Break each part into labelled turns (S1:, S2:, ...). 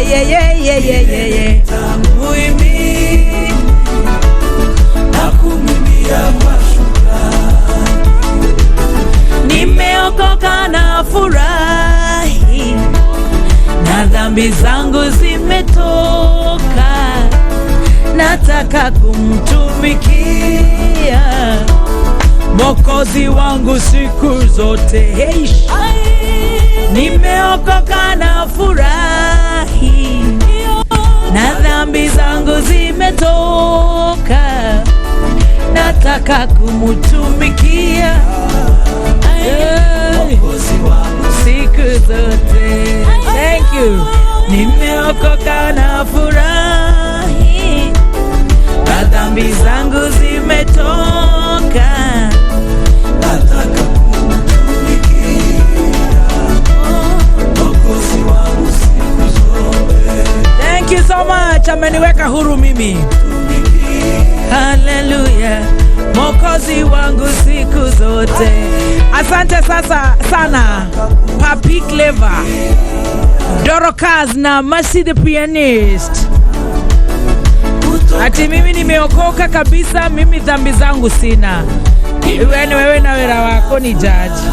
S1: Yeah, yeah, yeah, yeah, yeah, yeah.
S2: Muhimidi na kumwimbia kwa shukrani.
S1: Nimeokoka na furahi na dhambi zangu zimetoka, nataka kumtumikia Mwokozi wangu siku zote. Hey, nimeokoka na furahi na dhambi zangu zimetoka, nataka kumtumikia Hey.
S2: Mwokozi wangu
S1: Siku zote. Thank you. Nimeokoka na furahi na dhambi zangu zimetoka,
S2: nataka kumtumikia Mwokozi wangu siku zote.
S1: Thank you so much. Ameniweka huru mimi. Haleluya, Mwokozi wangu siku zote. Asante sasa sana Papi Clever, Dorocas na Mercy the Pianist. Ati mimi nimeokoka kabisa, mimi dhambi zangu sina. Iwe ni wewe na wera wako ni jaji,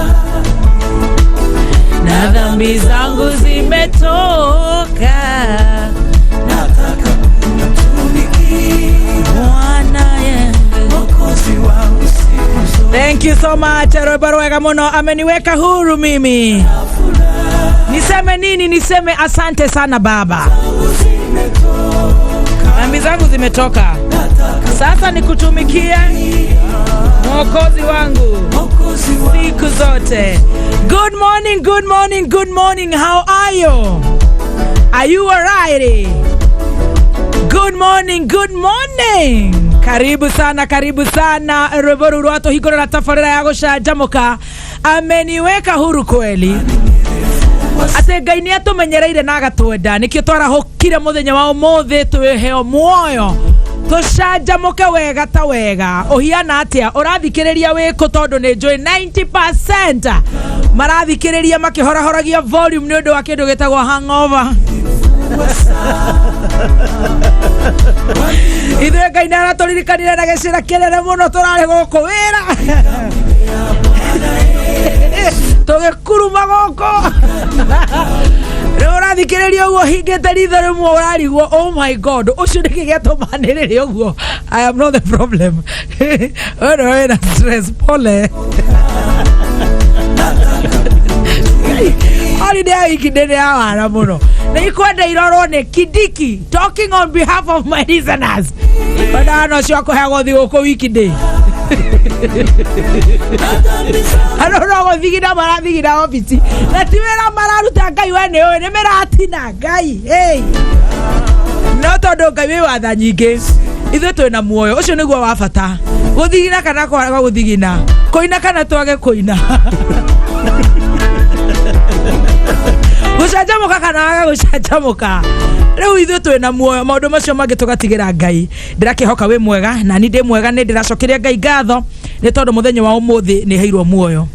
S1: na dhambi zangu zimetoka.
S2: Nataka kumtumikia
S1: Bwana yeah.
S2: Mwokozi wangu siku zote.
S1: Thank you so much. Rwimbo rwega muno, ameniweka huru mimi. Niseme nini? Niseme asante sana Baba,
S2: Zimetoka,
S1: dhambi zangu zimetoka,
S2: nataka
S1: sasa nikutumikie Mwokozi wangu
S2: Mwokozi wangu
S1: siku zote. Good morning, good morning, good morning. How are you? Are you alright? Good morning, good morning. Karibu sana, karibu sana. Rwimbo ruru rwatũhingũrĩra tabarĩra ya gũcanjamũka. Ameniweka huru kweli. Atĩ Ngai nĩ atũmenyereire na agatwenda, nĩkĩo twarahũkire mũthenya wa ũmũthĩ twĩheo muoyo tũcanjamũke wega ta wega. Ũhiana atĩa? Ũrathikĩrĩria wĩkũ? Tondũ nĩ njũĩ 90% marathikĩrĩria makĩhorahoragia volume nĩ ũndũ wa kĩndũ gĩtagwo hangover. Ithuĩ Ngai nĩ aratũririkanire na gĩcĩra kĩnene mũno, tũrarĩ gũkũ wĩra tũgĩkuruma gũkũ. Rĩu ũrathikĩrĩria ũguo hingĩte ritho rĩmwe, ũrarigwo, "Oh my God, ũcio nĩkĩ gĩatũmanĩrĩre ũguo?" I am not the problem. Wewe nĩwe wĩna stress, pole. Holiday ya wiki ndĩ ya wara mũno, nĩ ikwenda irorwo nĩ Kindiki, talking on behalf of my listeners. Kwenda no ũcio akũheagwo thigũkũ wiki day, andũ no gũthigina marathigina obici na ti wĩra mararuta. Ngai we nĩ ũĩ nĩ mĩratina Ngai, hey. No tondũ Ngai wĩ watha nyingĩ, ithuĩ twĩna muoyo, ũcio nĩguo wa bata. Gũthigina kana kwaga gũthigina, kũina kana twage kũina, gũcanjamũka kana waga gũcanjamũka, rĩu ithuĩ twĩna muoyo, maũndũ macio mangĩ tũgatigĩra Ngai. Ndĩrakĩhoka wĩ mwega na ni ndĩ mwega. Nĩ ndĩracokeria Ngai ngatho nĩ tondũ mũthenya wa ũmũthĩ nĩ heirwo muoyo,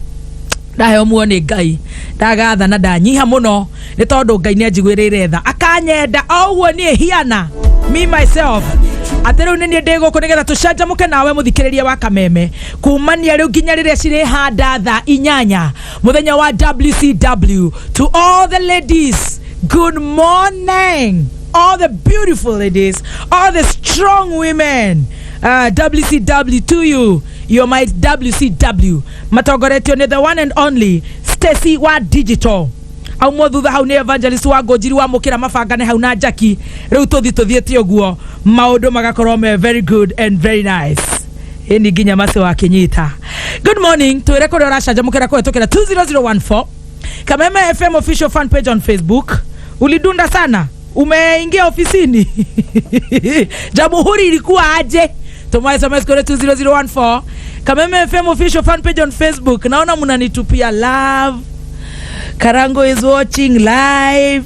S1: ndaheo muoyo nĩ Ngai. Ndagatha na ndanyiha mũno nĩ tondũ Ngai nĩ anjiguĩrĩire tha, akanyenda o ũguo niĩ hiana, me myself, atĩ rĩu nĩ niĩ ndĩ gũkũ nĩgetha tũcanjamũke nawe mũthikĩrĩria wa Kameme kumania rĩu nginya rĩrĩa cirĩhanda thaa 8 mũthenya wa WCW. To all the ladies, good morning. All the beautiful ladies, all the strong women, WCW to you. You're my WCW. Matongoretio nĩ the one and only Stacy wa digital, aumwo thutha hau nĩ evangelist wa ngũnjiri wa mũkĩra mabangane hau na Njaki. Rĩu tũthi tũthiĩte ũguo, maũndũ magakorwo me very good and very nice. Ĩni nginya macio wakinyita. Good morning, twĩre kũrĩa ũracanjamũkĩra kũhetũkĩra 20014, Kameme FM official fan page on Facebook. Ulidunda sana, umeingia ofisini, jamhuri ilikuwa aje? Tuma SMS kule 20014, Kameme FM official fan page on Facebook. Naona mnanitupia love. Karango is watching live.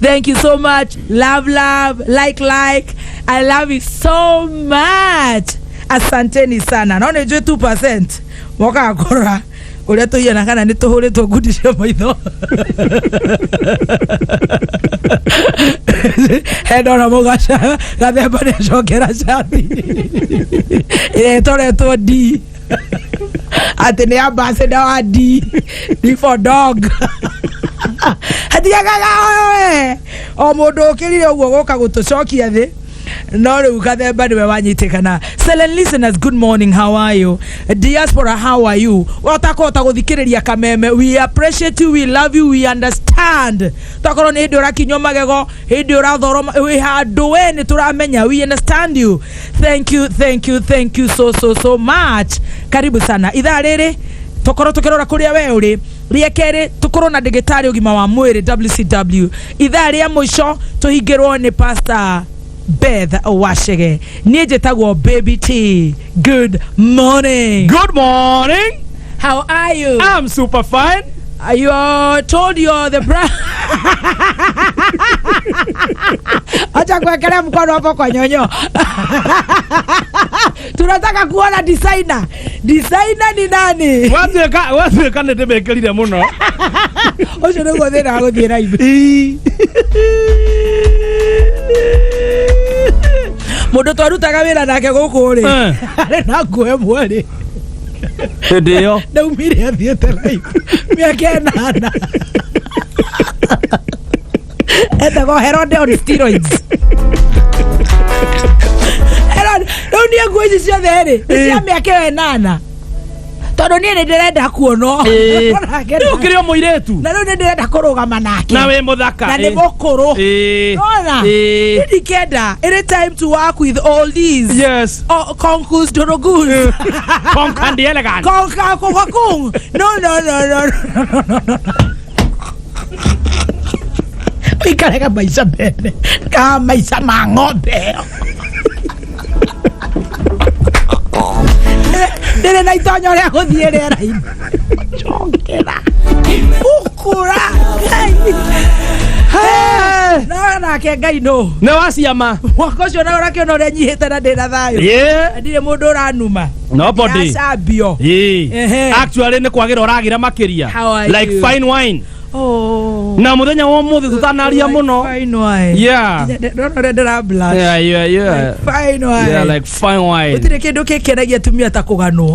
S1: Thank you so much. Love, love, like, like. I love you so much. Asanteni sana. Naona ijue 2% moka akora uria tuhiana kana nĩ tũhũrĩtwo ngundi cia maitho. Ndona mũgaca gathemba nĩ acokera cati ĩrĩa ĩtoretwo D, atĩ nĩ ambassador wa D, D for dog. Hatiagaga we o mũndũ ũkĩrire ũguo gũka gũtũcokia thĩ, no rĩu gathemba nĩwe wanyitĩkana. Silent listeners, good morning, how are you? Diaspora, how are you? Ũtakũhota gũthikĩrĩria kameme, we appreciate you, we love you, we understand. Tokorwo nĩ hĩndĩ ũrakinywo magego, hĩndĩ ũrathoroma, wĩ handũ we nĩ tũramenya, we understand you. Thank you, thank you, thank you so so so much. Karibu sana. Ithaa rĩrĩ tũkorwo tũkĩrora kũrĩa we ũrĩ. Rĩa kerĩ tũkorwo na ndĩgĩtarĩ ũgima wa mwĩrĩ WCW. Ithaa rĩa mũico tũhingĩrwo nĩ Pastor Beth Wachege. Niĩ njĩtagwo Baby T. Good morning.
S3: Good morning.
S1: How are you?
S3: I'm super fine.
S1: You are told you're the bra. Acha kuwekelea mkono hapo kwa nyonyo. Tunataka kuona designer. Designer ni nani?
S3: Watuĩka nĩ ndĩmĩkĩrire mũno.
S1: Ũcio nĩguo thĩna wa gũthiĩ live. Mũndũ twarutaga wĩra nake gũkũ rĩ, arĩ na nguo ĩmwe rĩ,
S3: Hĩndĩ ĩyo.
S1: Ndaumire athiĩte live mĩaka 8. Etagwo Herode on steroids. Herode, rĩu niĩ nguo ici ciothe rĩ, nĩ cia mĩaka ĩyo 8, tondũ niĩ nĩ ndĩrenda kuonwo. Nake
S3: Rĩu ũkĩrĩ o mũirĩtu.
S1: Na rĩu nĩ ndĩrenda kũrũgama nake.
S3: Na wĩ mũthaka.
S1: Na nĩ mũkũrũ. Nona? Ndikenda. It is time to work with all these. Oh, conkus dorogus.
S3: Conk and the elegant.
S1: Konka kokakung. No, no, no, no, no, no, no, no. Ũikarega maica mene ka maica ma ng'ombe ĩyo. Ndĩrĩ na itonyo rĩa gũthiĩ rĩera-inĩ. Cokera. Gũkũra. Ngai. No nake Ngai no.
S3: Nĩ waciama.
S1: Mwaka ũcio na ũrakĩona ũrĩa nyihĩte na ndĩna thayũ. Ndirĩ mũndũ ũranuma.
S3: Nobody.
S1: Ndĩracambio. Ehe.
S3: Actually nĩ kwagĩra ũragĩra makĩria.
S1: How are
S3: Like
S1: you?
S3: fine wine.
S1: Oh.
S3: Na mũthenya wa ũmũthĩ tũtanaria mũno.
S1: Fine wine. Ndona ũrĩa ndĩra blush. Like fine wine.
S3: Yeah, like fine wine.
S1: Gũtirĩ kĩndũ kĩkenagia atumia ta kũganwo.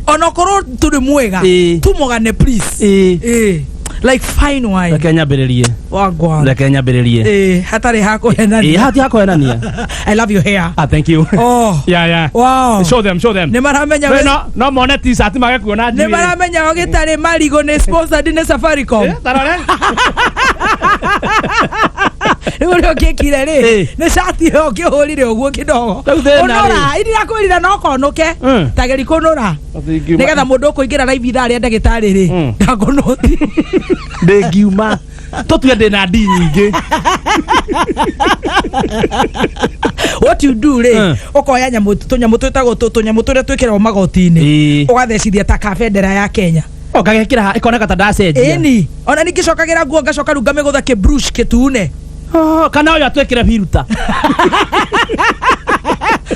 S1: Onokorwo tũrĩ mwega, tumũgane please. Like fine wine.
S3: Reke nyambĩrĩrie.
S1: Wagwan.
S3: Reke nyambĩrĩrie.
S1: Hatarĩ ha kũhenania.
S3: Hati hakũhenania.
S1: I love your hair.
S3: Ah, thank you.
S1: Oh.
S3: Yeah.
S1: Wow.
S3: Show them, show them.
S1: Nĩ maramenya
S3: We no mone t-shirt mage kuona
S1: nĩ
S3: njuĩrĩ.
S1: maramenya o gĩtarĩ marigũ nĩ sponsored nĩ Safaricom.
S3: Tarore.
S1: Rĩu ũrĩa ũkĩkire rĩ, nĩ cati ĩyo ũkĩhũrire ũguo kidogo.
S3: Rĩu thĩna rĩ.
S1: Ũnũra, ndirakwĩrire no konũke. Tageri kũnũra. Nĩgetha mũndũ ũkũingĩra live ithaa rĩa ndagĩtarĩ rĩ, ndakũnũti.
S3: Ndĩngiuma. Tũtue ndĩna ndi nyingĩ.
S1: What you do rĩ, ũkoya nyamũ tũnyamũ twĩtagwo tũnyamũ tũrĩa twĩkĩragwo magoti-inĩ, ũgathecithia ta ka bendera ya Kenya.
S3: O ngagekĩra ĩkoneka ta ndacenjia.
S1: Ĩni ona ningĩcokagĩra nguo ngacoka rĩu ngamĩgũtha kĩbrush kĩtune.
S3: Oh, kana ũyũ atwĩkĩre biruta.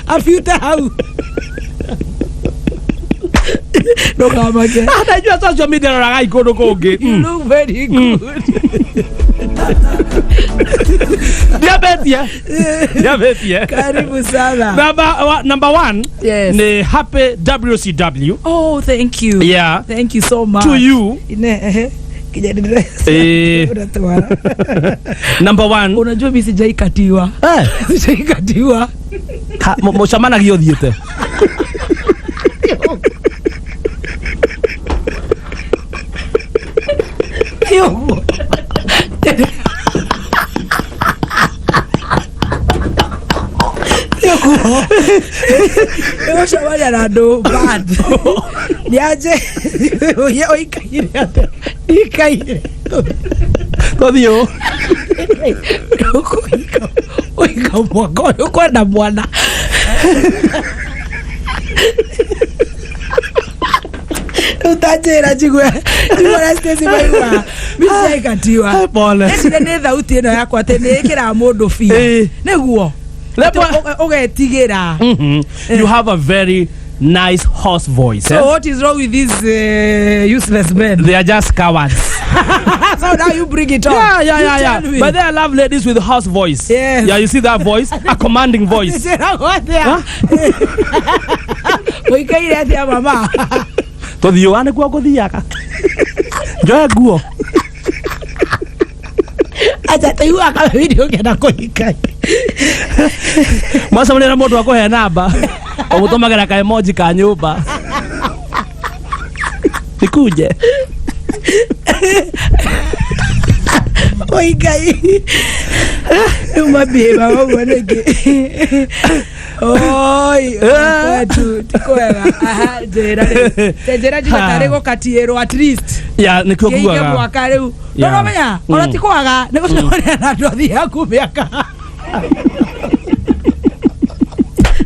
S1: Abiute hau ndũkamake.
S3: Ah, ndaigua social media roragai kũndũ kũngĩ.
S1: You look very good.
S3: Ndiambĩtie. Ndiambĩtie.
S1: Karibu sana.
S3: Number one
S1: Yes.
S3: ni happy WCW.
S1: Oh, thank you.
S3: Yeah.
S1: Thank you so much.
S3: To you.
S1: Ine, ehe. Kinya ndĩre- Unatwara.
S3: Number one.
S1: Unajua mimi sijaikatiwa. Sijaikatiwa.
S3: Ha, mũcemanagia ũthiĩte.
S1: Ũguo. Ũguo. Nĩgũcemania na andũ bad. Nĩanje ũikaire atĩa? Ndikaire.
S3: Tũthiĩ ũũ.
S1: Ũkũhika ũhika mwaka ũyũ ũkwenda mwana. Rĩu ta njĩra njigue njigue ũrĩa Stacy maiguaga. Mimi sijaikatiwa.
S3: Pole.
S1: Ecire nĩ thauti ĩno yakwa atĩ nĩ ĩkĩraga mũndũ bia. Nĩguo.
S3: Lepo-
S1: Atĩ ũgetigĩra.
S3: You have a very nice hoarse voice.
S1: So
S3: Eh?
S1: what is wrong with these useless men?
S3: They are just cowards.
S1: So now you bring it on.
S3: Yeah.
S1: You
S3: Yeah.
S1: tell me.
S3: But then I love ladies with house voice.
S1: Yes.
S3: Yeah, you see that voice? A commanding voice.
S1: Njĩragwo atĩa? Ũikaire atĩa mama?
S3: Tũthiũa nĩkuo ngũthiaga. Njoe nguo.
S1: Acha tũiguaga kama video ũngĩenda kũhika.
S3: Mwacemania na mũndũ akũhe namba. Ũmũtũmagĩra ka emoji ka nyũmba. Nikuje.
S1: Oi Ngai. Rĩu mambihĩba ũguo nĩkĩ? Oi, kwetu ti kwega. Aha, njĩra rĩu. Njĩra njigue tarĩ gũkatiĩrwo at least.
S3: Ya nĩkuo
S1: Kĩige
S3: nguaga.
S1: mwaka rĩu.
S3: Yeah.
S1: Ndũramenya, ona
S3: Mm.
S1: ti kwaga nĩ gũcemania na andũ athiagu mĩaka.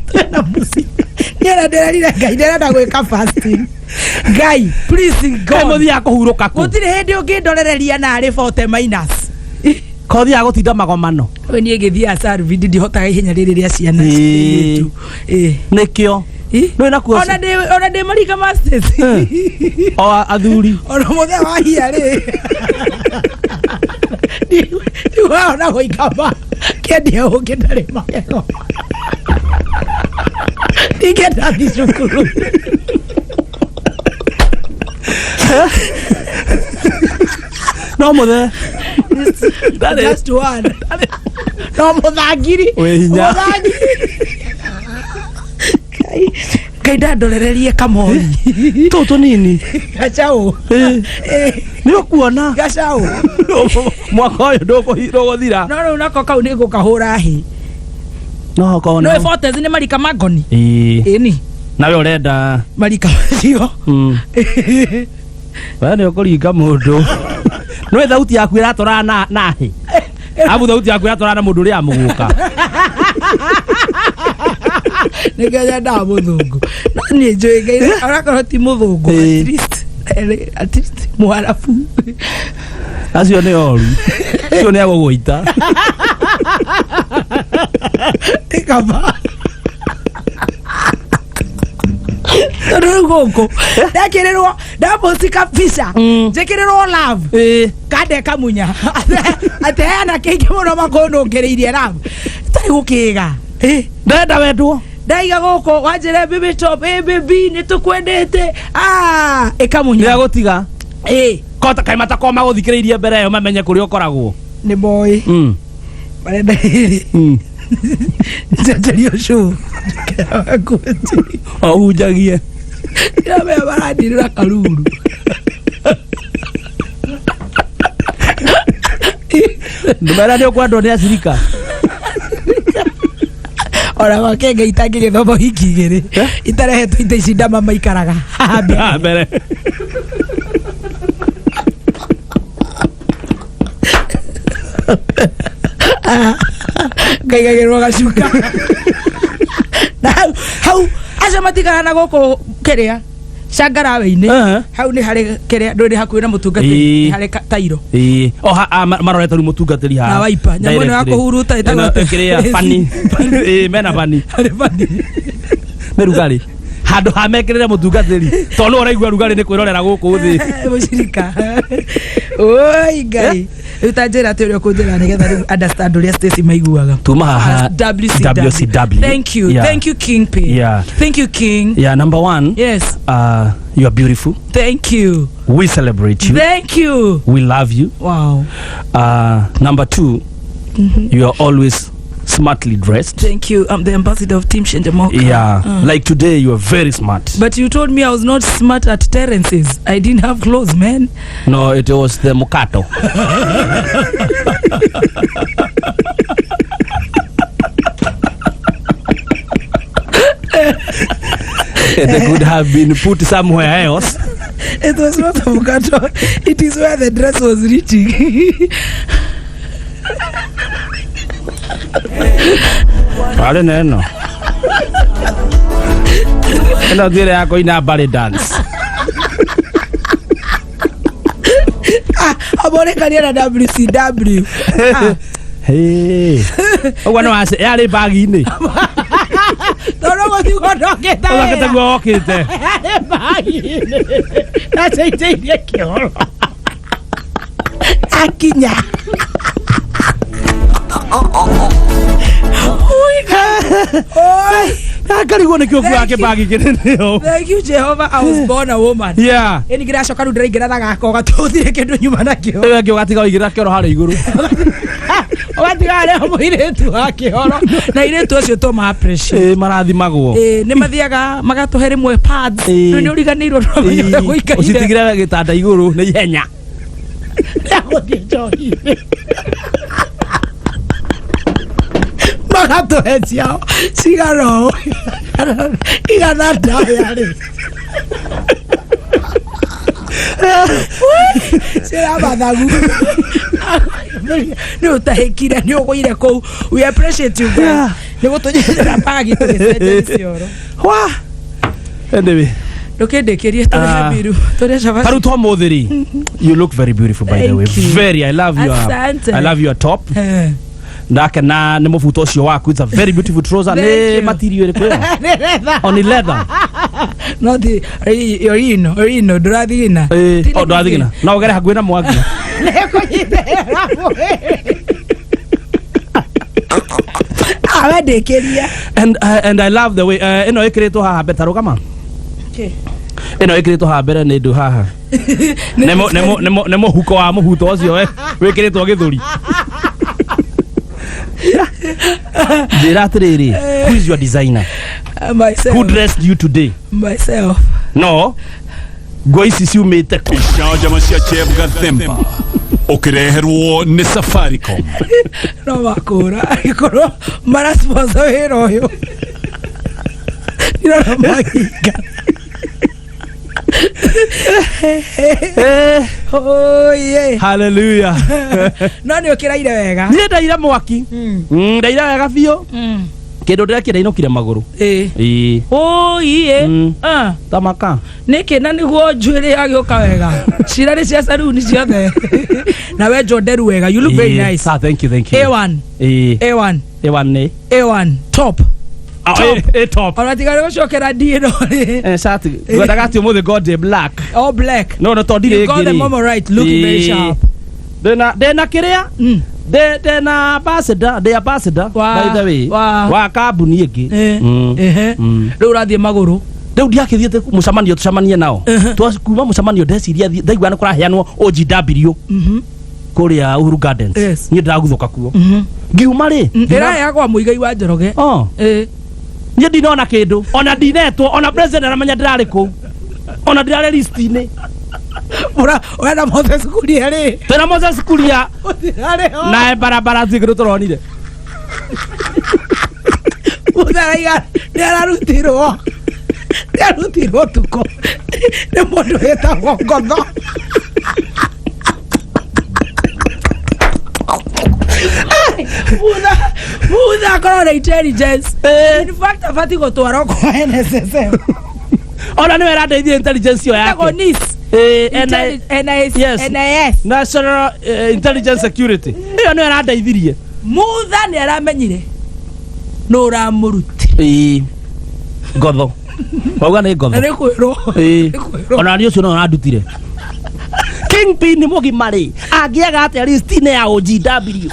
S1: Twĩna mũciĩ. Niĩ ona ndĩrerire Ngai ndĩrenda gwĩka fasting. Ngai, please
S3: Kaĩ
S1: God.
S3: mũthiaga kũhurũka kũ?
S1: Gũtirĩ hĩndĩ ũngĩndorereria narĩ 40 minus.
S3: Ko ũthiaga gũtinda magomano?
S1: We niĩ ngĩthiaga Sarvidi ndihotaga ihenya rĩrĩ rĩa ciana
S3: Ĩĩ.
S1: citũ. Ĩĩ.
S3: Nĩkĩo.
S1: Ĩ?
S3: Nĩũĩ nakuo
S1: Ona ndĩ marika ma Stacy.
S3: O athuri.
S1: Ona mũthenya wa hia rĩ. Ndiwaona gũikama kĩendia ũngĩ ndarĩ magego. Ndingĩenda thiĩ cukuru.
S3: No mũthee. Ndarĩ.
S1: Just one. No mũthangiri.
S3: Wĩ hinya.
S1: Mũthangiri. Ngai- Ngai ndandorererie kamori.
S3: Tũũ tũnini.
S1: Gacaũ.
S3: Ĩ.
S1: Ĩ.
S3: Nĩ ũkuona.
S1: Gacaũ.
S3: Mwaka ũyũ ndũgũthira.
S1: No rĩu nako kau nĩ ngũkahũra hĩ.
S3: No okorwo
S1: Nĩ
S3: nĩ.
S1: forties nĩ marika ma ngoni.
S3: Ĩĩ.
S1: Ĩni.
S3: Nawe ũrenda.
S1: Marika macio.
S3: We nĩ ũkũringa mũndũ. Nĩũĩ thauti yaku ĩratwarana na hĩ. Abu thauti yaku ĩratwarana na mũndũ ũrĩa mũgũka.
S1: Nĩkĩo nyendaga mũthũngũ. No niĩ njũĩ Ngai onakorwo ti mũthũngũ
S3: Ĩĩ.
S1: at least mũarabu.
S3: Acio nĩ oru. Acio nĩ agũgũita.
S1: Nĩ kaba. Tondũ rĩu gũkũ ndekĩrĩrwo ndaposti kabica njĩkĩrĩrwo love
S3: Ĩĩ.
S1: kande kamunya ateana kĩingĩ mũno makũnũngĩrĩirie love tarĩ gũkĩga.
S3: Ndenda wendwo.
S1: Ndaiga gũkũ wanjĩre baby top ĩ baby nĩ tũkwendete ah ĩkamunya.
S3: Nĩ agũtiga.
S1: Ĩ.
S3: Kota kaĩ matakorwo magũthikĩrĩirie mbere ĩyo mamenye kũrĩa ũkoragwo.
S1: Nĩ moĩ. Marenda rĩrĩ njanjario show
S3: Ũhunjagie.
S1: ndĩramenya marandirĩra karuru.
S3: Ndũmera nĩ ũkwendwo nĩ acirika.
S1: Ona gwake Ngai itangĩgĩthoma wiki igĩrĩ itarehetwo ita ici ndama maikaraga haha mbere.
S3: Ah, mbere.
S1: Ngaigagĩrwo gacuka na hau hau acio matigana na gũkũ kĩrĩa cangarawe-inĩ.
S3: Ehe.
S1: Hau nĩ harĩ kĩrĩa ndũĩ nĩ hakuhĩ na mũtungatĩri.
S3: Ĩĩ.
S1: Nĩ harĩ tairo.
S3: Ĩĩ. O marorete rĩu mũtungatĩri haha.
S1: Na waipa. Nyamũ ĩno ya
S3: Directly.
S1: kũhuruta ĩtagwo
S3: Ĩno,
S1: atĩa?
S3: kĩrĩa, bani. Ĩĩ, mena bani.
S1: Harĩ bani.
S3: Nĩ rugarĩ. Handũ ha mekĩrĩre mũtungatĩri. Tondũ nĩwe ũraigua rugarĩ nĩ kwĩrorera gũkũ thĩ.
S1: Mũcirika oi Ngai rĩu ta njĩra atĩ ũrĩa ũkũnjĩra nĩgetha rĩu understand ũrĩa Stacy maiguaga.
S3: Tuma haha
S1: WCW.
S3: WCW.
S1: Thank you.
S3: Yeah.
S1: Thank you King P.
S3: Yeah.
S1: Thank you King.
S3: Yeah, number one.
S1: Yes.
S3: You are beautiful.
S1: Thank you.
S3: We celebrate you.
S1: Thank you.
S3: We love you.
S1: Wow.
S3: Number two, you are always smartly dressed.
S1: Thank you. I'm the ambassador of Team Shenjamoka.
S3: Yeah. Like today, you are very smart.
S1: But you told me I was not smart at Terence's. I didn't have clothes, man.
S3: No, it was the mukato. It could have been put somewhere else.
S1: It was not avocado. It is where the dress was reaching.
S3: Arĩ na ĩno. Ĩno ti ĩrĩa ya kũina ballet dance.
S1: Amonekania na WCW. Ah,
S3: Hey. Ũguo nĩ wace yarĩ bagi-inĩ.
S1: Tondũ gũtiguo ndokĩte
S3: Ũthakĩte
S1: wĩra.
S3: guo wokĩte.
S1: Yarĩ bagi-inĩ. Ndacenjeirie kĩoro. Akinya. Oi.
S3: Ngarigwo nä kä å
S1: Thank
S3: kuake
S1: you.
S3: bagi kä nene å.
S1: Thank you Jehovah, I was born a woman.
S3: Yeah.
S1: Ĩni ngĩracoka rĩu ndĩraingĩra na gako gatũthire kĩndũ nyuma nakĩo.
S3: Ĩyo ĩngĩ ũgatiga ũigĩrĩra kĩoro harĩa igũrũ.
S1: Ũgatiga harĩa mũirĩtu wa kĩoro. Na airĩtu acio tũma appreciate.
S3: Ĩ marathimagwo.
S1: Ĩ, nĩ mathiaga magatũhe rĩmwe pads.
S3: Ĩ.
S1: Rĩu nĩ ũriganĩirwo ndũramenya ũrĩa gũikaire.
S3: Ũcitigĩre gĩtanda igũrũ nĩ ihenya.
S1: Gũthiĩ njohi-inĩ. Magatũhe ciao cigana ũũ igana ndaya rĩ cira mathagu nä å tahä kire nä å gå ire kå u we appreciate you guys
S3: Yeah.
S1: nä gå tå nyitĩra bagi tå gä cenjia cioro
S3: Wa. Anyway.
S1: ndå kä ndä kä rie tå
S3: Ah.
S1: rä mbiru tå rä cabaci
S3: Taru to mũthĩ rĩ. You look very beautiful by the way.
S1: Thank you.
S3: Very I love your
S1: Asante.
S3: I love your top.
S1: Eh.
S3: Ndakena nĩ mũbuto ũcio waku. It's a very beautiful trouser.
S1: Thank
S3: Nĩ
S1: you.
S3: material ĩrĩkũ ĩyo?
S1: Nĩ leather.
S3: Oh, nĩ leather.
S1: no ti orino orino ndũrathigina
S3: Ĩ, oh, ndũrathigina. No ũgere hakuhĩ na mwaki.
S1: nĩkũnyitĩrĩra mwĩrĩ awe ndĩkĩria
S3: And I love the way ĩno ĩkĩrĩtwo haha mbere ta rũgama. Ĩno ĩkĩrĩtwo haha mbere nĩ ndũ haha. Nĩ nĩ mũhuko wa mũbuto ũcio we wĩkĩrĩtwo gĩthũri. Njĩra atĩrĩrĩ, who is your designer? Who
S1: myself
S3: dressed you today?
S1: myself
S3: No. Nguo ici ciumĩte kũ?
S4: Icanjama cia Chepgathemba ũkĩreherwo nĩ Safaricom.
S1: no makũra angĩkorwo marasponsor wĩra ũyũ irora mahinga
S3: Eh,
S1: oye
S3: hallelujah.
S1: no nĩ ũkĩraire wega
S3: Niĩ ndaira mwaki. Ndaira wega biũ. Kĩndũ ndĩrekire ndainũkire magũrũ.
S1: ĩ
S3: Ĩĩ.
S1: oiĩ
S3: Tamaka.
S1: nĩkĩ na nĩguo njuĩrĩ yagĩũka wega cira nĩ cia saruni ciothe na wenjwo nderu wega you look very
S3: Ĩĩ.
S1: nice
S3: Sir, thank you, thank you.
S1: A1
S3: Ĩĩ.
S1: A1
S3: A1 nĩ.
S1: A1 top
S3: Ah,
S1: Top.
S3: ĩ top.
S1: ona tiga nĩ gũcokera D ĩno rĩ
S3: Eh, shati. Ngwendaga atĩ ũmũthĩ God day black.
S1: all black
S3: No, no to ndirĩ
S1: You got the
S3: ĩngĩ rĩ.
S1: mama right, looking very
S3: Ĩĩ.
S1: sharp.
S3: Ndĩna ndĩna kĩrĩa? Ndĩ ndĩna ambassador, ndĩ ambassador by the way. Wa kambuni ĩngĩ.
S1: Eh, ehe. Rĩu ũrathiĩ magũrũ
S3: Rĩu ndiakĩthiĩte mũcemanio tũcemanie nao. Kuma mũcemanio ndeciria ndaigua nĩ kũraheanwo OGW kũrĩa Uhuru Gardens.
S1: Yes.
S3: Niĩ ndĩraguthũka kuo. Ngiuma rĩ.
S1: Ĩraheagwo mũigai wa Njoroge.
S3: Oh.
S1: Ĩ.
S3: Niĩ ndinona kĩndũ ona ndinetwo ona president aramenya ndĩrarĩ kũu ona ndĩrarĩ list-inĩ.
S1: Ũrenda Moses Kuria rĩ
S3: Twĩna Moses Kuria
S1: Ũtirarĩ ho.
S3: na barabara tigä tå ronire
S1: Mũtharaiga nĩ ararutirwo nĩ arutirwo tukũ nĩ mũndũ wĩtagwo ngotho Mutha Mutha akorwo na intelligence in fact abatiĩ gũtwarwo kwa NSSF
S3: ona nä we ĩrandeithia intelligence ĩyo
S1: Ĩtagwo
S3: yake
S1: NIS
S3: Ĩ,
S1: NIS
S3: Yes.
S1: NIS
S3: National Intelligence Security ĩyo nĩyo ĩrandeithirie
S1: Mutha nĩ aramenyire nũ ũramũrutire
S3: Ĩ, ngotho wauga nĩ
S1: na
S3: ngotho
S1: nĩ kwĩrwo
S3: Ĩ,
S1: nĩ kwĩrwo
S3: ona niĩ ũcio no ũrandutire Kingpin nĩ mũgima rĩ angĩaga atĩa list-inĩ ya OGW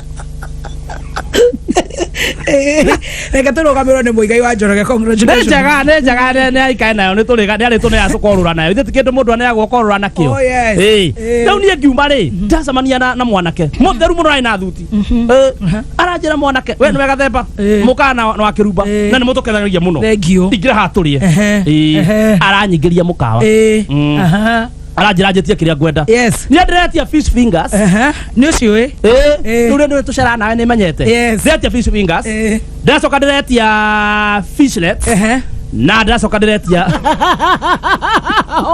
S1: reke tũrũgamĩrwo nĩ mũigai wa Njoroge
S3: nĩ
S1: congratulations
S3: njega nĩ njega nĩ aikare nayo nĩ tũrĩ nĩ arĩtũneaga tũkorũra nayo ithe ti kĩndũ mũndũ aneagwo ũkorũra nakĩo
S1: Oh, yes.
S3: Ĩ.
S1: Ĩ.
S3: rĩu niĩ ngiuma rĩ ndacemania na mwanake mũtheru mũno arĩ na thuti Ĩ. aranjĩra mwanake we nĩwe gathemba
S1: Ĩ.
S3: mũkaga na wa kĩrumba
S1: Ĩ.
S3: na nĩ mũtũkenagia mũno
S1: Thank you.
S3: ingĩra haha tũrĩe
S1: Ehe.
S3: Ĩ.
S1: Ehe.
S3: aranyingĩria mũkawa
S1: Ĩ.
S3: Mm.
S1: Aha.
S3: Aranjĩra njĩtie kĩrĩa ngwenda
S1: Yes.
S3: niĩ ndĩretia fish fingers
S1: Aha. Nĩ ũcio ĩ.
S3: Ĩ.
S1: Ĩ.
S3: Rĩu rĩu tũcera nawe nĩ menyete
S1: Yes.
S3: ndĩretia fish fingers
S1: Ĩ.
S3: ndĩracoka ndĩretia fishlets
S1: Ehe.
S3: na ndĩracoka ndĩretia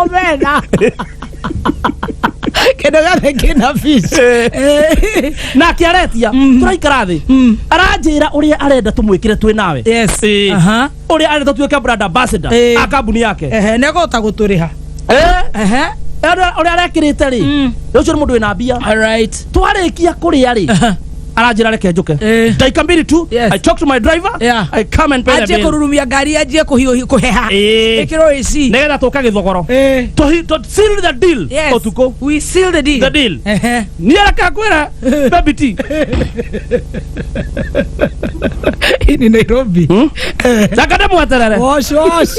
S1: Omena. Kĩndũ gĩothe kĩna fish. Ĩ.
S3: nake aretia tũraikara thĩ aranjĩra ũrĩa arenda tũmwĩkĩre twĩ nawe
S1: Yes.
S3: Ĩ.
S1: Aha.
S3: ũrĩa arenda tũtuĩke brand ambassador
S1: Ĩ.
S3: a kambuni yake
S1: Ehe, nĩ ekũhota gũtũrĩha.
S3: Ĩ.
S1: Ehe.
S3: Ũrĩa ũrĩa arekĩrĩte rĩ ũcio nĩ mũndũ wĩna mbia
S1: All right.
S3: twarĩkia kũrĩa rĩ
S1: Aha.
S3: Aranjĩra reke njũke
S1: Eh.
S3: Ndagĩka mbili tu.
S1: Yes.
S3: I talk to my driver.
S1: Yeah.
S3: I come and pay the
S1: Anjie
S3: bill.
S1: kũrurumia ngari, anjie kũhiũhi kũheha.
S3: Ĩĩ.
S1: Ĩkĩrwo AC.
S3: Nĩgetha tũka gĩthogoro.
S1: Eh.
S3: To seal the deal.
S1: Yes.
S3: Ũtukũ.
S1: We seal the deal.
S3: The deal.
S1: Ehe.
S3: Niĩ reke ngwĩre, baby T.
S1: Hii ni Nairobi.
S3: Hmm? Reke ndĩmweterere.
S1: Wash wash.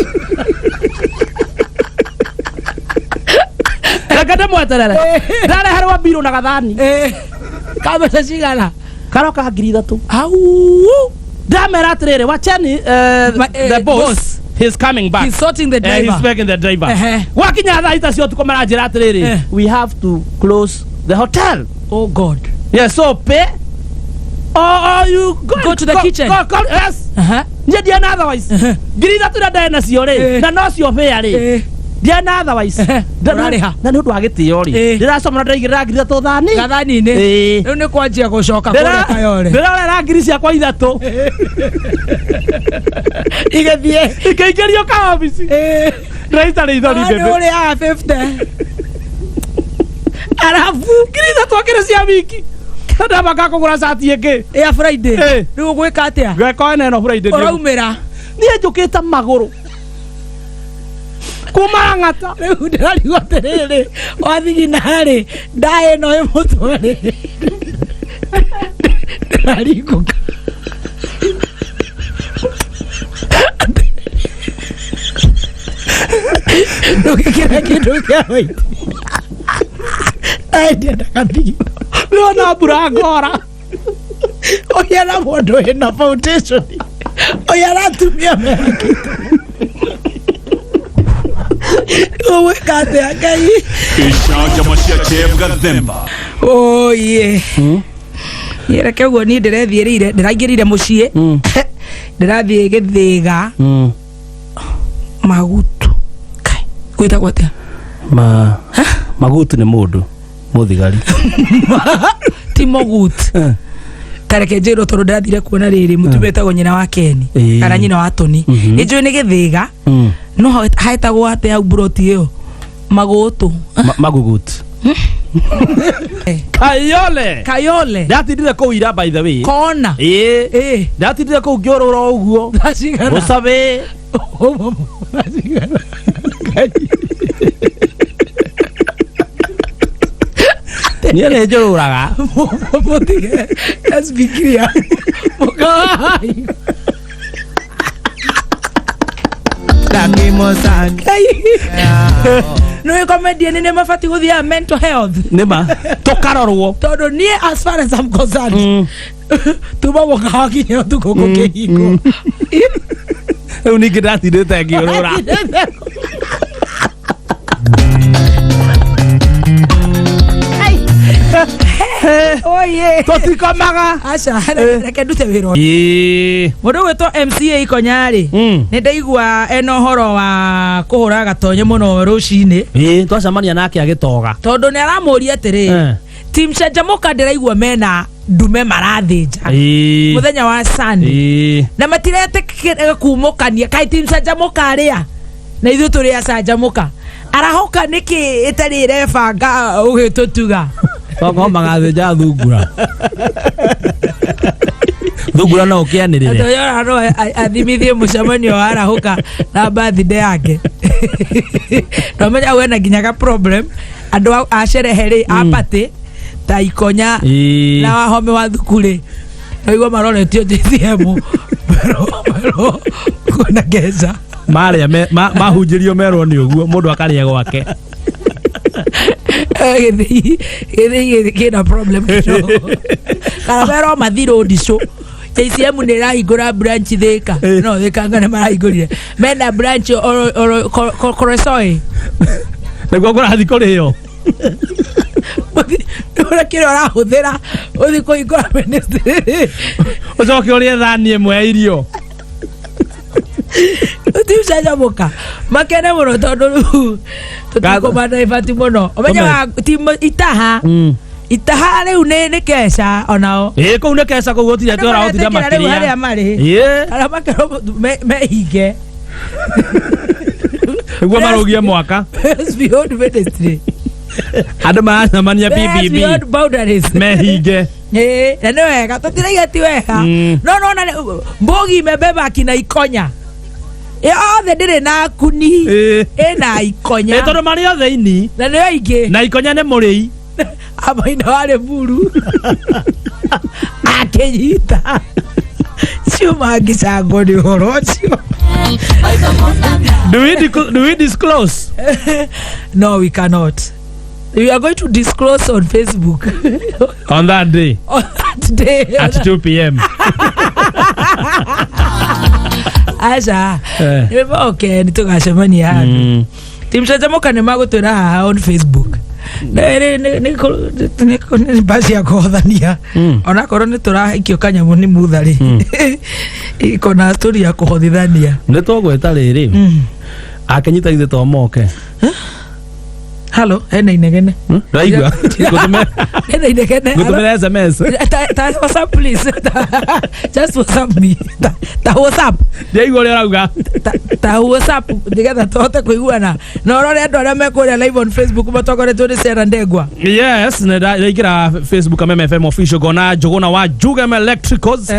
S3: Reke ndĩmweterere. Ndareherwo mbirũ na gathani.
S1: Eh. Ka mbeca cigana?
S3: Karoka 3,000.
S1: Au.
S3: Ndamera atĩrĩrĩ, wacheni the boss,
S1: boss.
S3: He's coming back.
S1: He's sorting the
S3: Eh, he's
S1: driver.
S3: backing the driver.
S1: Ehe.
S3: Gwakinya thaa ita cia ũtukũ maranjĩra atĩrĩrĩ,
S1: Eh.
S3: we have to close the hotel.
S1: Oh God.
S3: Yes, so pay or you go,
S1: Go to the kitchen.
S3: Go, yes.
S1: Aha.
S3: Niĩ ndiana otherwise.
S1: Ehe.
S3: 3,000 iria ndarĩ nacio rĩ,
S1: Eh.
S3: na nocio fare rĩ.
S1: Eh.
S3: Ndiana otherwise.
S1: Ehe. Ũrarĩha.
S3: Na nĩ ũndũ wa gĩtĩo rĩ,
S1: Eh.
S3: ndĩracoma na ndĩraigĩrĩra 3,000 thani.
S1: Gathani-inĩ.
S3: Ĩĩ.
S1: Rĩu nĩ kwanjia gũcoka kũrĩa Kayole.
S3: Ndĩrorera ngiri ciakwa ithatũ
S1: Igĩthiĩ.
S3: ikĩingĩrio ka obici.
S1: Eh.
S3: Ndĩraita rĩithori
S1: Ah, nĩ
S3: bebe.
S1: ũrĩaga 50. Arabu.
S3: 3,000 akĩrĩ cia wiki. Na ndamaka kũgũra cati ĩngĩ.
S1: Ya Friday.
S3: Eh.
S1: Rĩu ũgwĩka atĩa?
S3: Ngeka ene ĩno Friday.
S1: Ũraumĩra.
S3: Niĩ njũkĩte magũrũ kuma ng'ata.
S1: Rĩu ndĩrarigwo atĩrĩrĩ, wathigina rĩ, ndaĩ ĩno ĩ mũtwe rĩ. Ndĩraringũka. Ndũgĩkĩra kĩndũ kĩa white. Ndaĩ ndiendaga thigino.
S3: Ndĩrona mbura ngora.
S1: Ũyũ na mũndũ wĩna foundation. Ũyũ aratumia mehakĩte. Ũgwĩka atĩa Ngai?
S4: Icanjama cia Chef Gathemba.
S1: Oye. Niĩ reke ũguo niĩ ndĩrethiĩrĩire ndĩraingĩrire mũciĩ ndĩrathiĩ gĩthĩga magutu. Kai, gwĩtagwo atĩa?
S3: Ma magutu nĩ mũndũ mũthigari.
S1: Ti mogut. Tareke njĩrwo tondũ ndĩrathire kuona rĩrĩ mũtumia wĩtagwo nyina wa Keni
S3: Ĩĩ.
S1: kana nyina wa Toni.
S3: Mhm.
S1: Nĩ njũĩ nĩ gĩthĩga no haetagwo atĩa hau mburoti ĩyo magũtũ.
S3: Magugut. Kayole.
S1: Kayole.
S3: Ndatindire kũu ira, by the way.
S1: Kona.
S3: Ĩĩ.
S1: Ĩĩ.
S3: Ndatindire kũu ngĩũrũra o ũguo.
S1: Thaa cigana?
S3: Gũcabĩ.
S1: Thaa cigana?
S3: Niĩ nĩ njũrũraga.
S1: Mũtige. Let's be clear. Mũkawa. Ngai. Nĩ comedian nĩ mabatiĩ gũthiaga mental health.
S3: Nĩma tũkarorwo.
S1: Tondũ niĩ as far as I'm concerned, tuma mũkawa kinya ũtukũ gũkĩhingwo.
S3: Rĩu ningĩ ndatindĩte ngĩũrũra.
S1: Oye.
S3: Tũtikomaga.
S1: Aca, reke ndute wĩra ũyũ.
S3: Ĩĩ.
S1: Mũndũ ũgwĩtwo MCA Ikonya-rĩ, nĩ ndaigua ena ũhoro wa kũhũra gatonye mũno rũcinĩ.
S3: Ĩĩ, twacemania nake agĩtoga.
S1: Tondũ nĩ aramũria atĩrĩ,
S3: Eh.
S1: team Canjamũka ndĩraigua mena ndume marathĩnja
S3: Ĩĩ.
S1: mũthenya wa Sunday
S3: Ĩĩ.
S1: na matiretĩkĩra kumũkania. Kaĩ team Canjamũka arĩa na ithuĩ tũrĩ a Canjamũka arahoka nĩkĩ ĩtarĩ ĩrebanga ũgĩtũtuga?
S3: Tokorwo magathĩnja thungura. Thungura no ũkĩanĩrĩre.
S1: Toyora no athimithie mũcemanio wa arahũka na birthday yake. Nomenya wena nginya ga problem andũ a cerehe rĩ a party ta Ikonya
S3: Ĩĩ.
S1: na wahome wa thuku rĩ naigua maroretio JCM merwo merwo kwĩna ngeca.
S3: Marĩa mahunjĩrio merwo nĩ ũguo mũndũ akarĩa gwake.
S1: Gĩthĩi gĩthĩi kĩna problem kidogo kana merwo mathi road show. JCM nĩ ĩrahingũra branch Thĩka. No Thĩka anga nĩ marahingũrire mena branch oro Koresoi.
S3: Nĩguo kũrathiĩ kũrĩo.
S1: Ũrĩa kĩrĩa ũrahũthĩra ũthiĩ kũhingũra ministry.
S3: Ũcoke ũrĩe thani ĩmwe ya irio.
S1: Tiucanjamũka makene mũno tondũ rĩu tũtikũmana ibati mũno ũmenye wa timu itaha itaha rĩu nĩ keca onao.
S3: Ĩĩ, kũu nĩ keca, kũu gũtirĩ atĩ ũragũtinda
S1: Maretĩkĩra rĩu harĩa
S3: makĩria.
S1: marĩ.
S3: Ĩĩ.
S1: Arĩa makerwo mehinge.
S3: Nĩguo marũgie mwaka.
S1: Prayers Beyond Ministry.
S3: Andũ maracemania
S1: Prayers
S3: PBB.
S1: Beyond Boundaries.
S3: Mehinge.
S1: Ĩĩ, na nĩ wega tũtiraiga ti wega. No nona mbogi imebeba akina ikonya yothe ndĩrĩ na kuni. Ĩna ikonya.
S3: Ĩ tondũ marĩ othe ini.
S1: Na nĩo aingĩ.
S3: Na ikonya nĩ mũrĩi.
S1: Amaina warĩ mburu akĩnyita ciuma ngĩcangwo nĩ ũhoro ũcio.
S3: Do we disclose?
S1: No, we cannot. We are going to disclose on Facebook
S3: on that day.
S1: On that day.
S3: At 2 p.m.
S1: Aca. Okay, nĩ tũgacemania handũ. Timcanjamũka nĩ magũtwĩra haha on Facebook. Nĩ mba cia kũhothania. Onakorwo nĩ tũraikio kanyamũ nĩ mutharĩ ikona tũri ya kũhothithania.
S3: Nĩ tũgwĩta rĩrĩ akĩnyita ithe to moke.
S1: Halo, hena inegene.
S3: Ndaigua.
S1: Hena inegene.
S3: Ngũtũmĩra SMS.
S1: Ta WhatsApp, please. Just WhatsApp me. Ta WhatsApp.
S3: Ndaigua ũrĩa ũrauga.
S1: Ta WhatsApp nigetha tũhote kũiguana na ũrore andũ arĩa mekũrĩa live on Facebook matongoretio nĩ Sarah Ndegwa.
S3: Yes, nĩ ndaingĩra Facebook Kameme FM Official ngona Njũgũna wa Jugem Electricals.